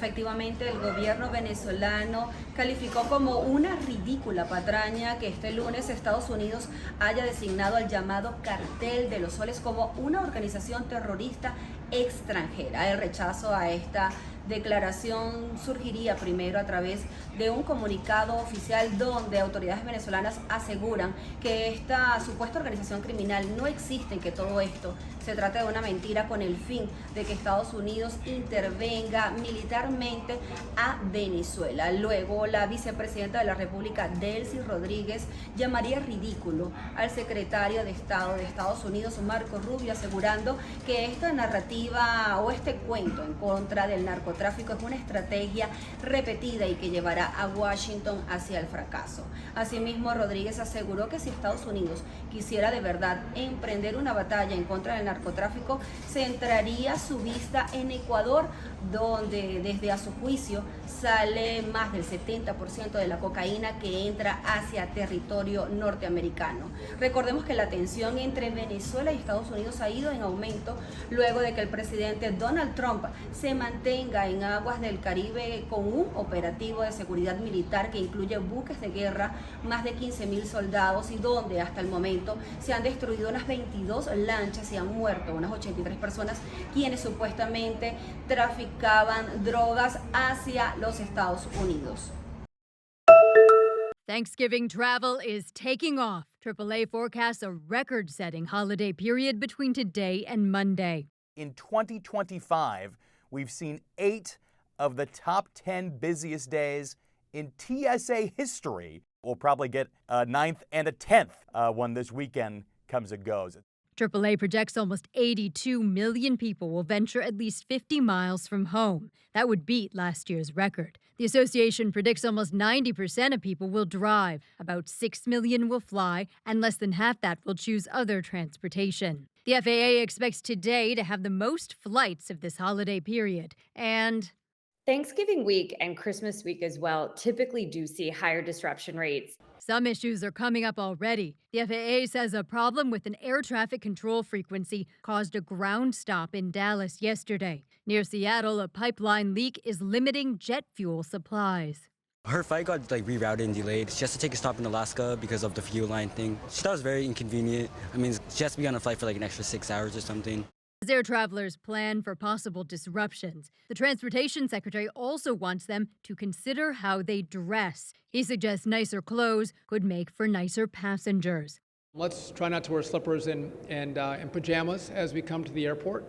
Efectivamente, el gobierno venezolano calificó como una ridícula patraña que este lunes Estados Unidos haya designado al llamado Cartel de los Soles como una organización terrorista extranjera. El rechazo a esta declaración surgiría primero a través de un comunicado oficial donde autoridades venezolanas aseguran que esta supuesta organización criminal no existe y que todo esto se trata de una mentira con el fin de que Estados Unidos intervenga militarmente a Venezuela. Luego, la vicepresidenta de la República, Delcy Rodríguez, llamaría ridículo al secretario de Estado de Estados Unidos, Marco Rubio, asegurando que esta narrativa o este cuento en contra del narcotráfico es una estrategia repetida y que llevará a Washington hacia el fracaso. Asimismo, Rodríguez aseguró que si Estados Unidos quisiera de verdad emprender una batalla en contra del narcotráfico, centraría su vista en Ecuador, donde desde a su juicio sale más del 70% de la cocaína que entra hacia territorio norteamericano. Recordemos que la tensión entre Venezuela y Estados Unidos ha ido en aumento luego de que el presidente Donald Trump se mantenga en aguas del Caribe con un operativo de seguridad militar que incluye buques de guerra, más de 15.000 soldados y donde hasta el momento se han destruido unas 22 lanchas y han muerto unas 83 personas quienes supuestamente traficaban drogas hacia los Estados Unidos. Thanksgiving travel is taking off. AAA forecasts a record setting holiday period between today and Monday. In 2025, we've seen eight of the top 10 busiest days in TSA history. We'll probably get a ninth and a 10th when this weekend comes and goes. AAA projects almost 82 million people will venture at least 50 miles from home. That would beat last year's record. The association predicts almost 90% of people will drive, about 6 million will fly, and less than half that will choose other transportation. The FAA expects today to have the most flights of this holiday period. And Thanksgiving week and Christmas week as well typically do see higher disruption rates. Some issues are coming up already. The FAA says a problem with an air traffic control frequency caused a ground stop in Dallas yesterday. Near Seattle, a pipeline leak is limiting jet fuel supplies. Her flight got, like, rerouted and delayed. She has to take a stop in Alaska because of the fuel line thing. She thought it was very inconvenient. I mean, she has to be on a flight for, like, an extra 6 hours or something. As air travelers plan for possible disruptions, the transportation secretary also wants them to consider how they dress. He suggests nicer clothes could make for nicer passengers. Let's try not to wear slippers and pajamas as we come to the airport.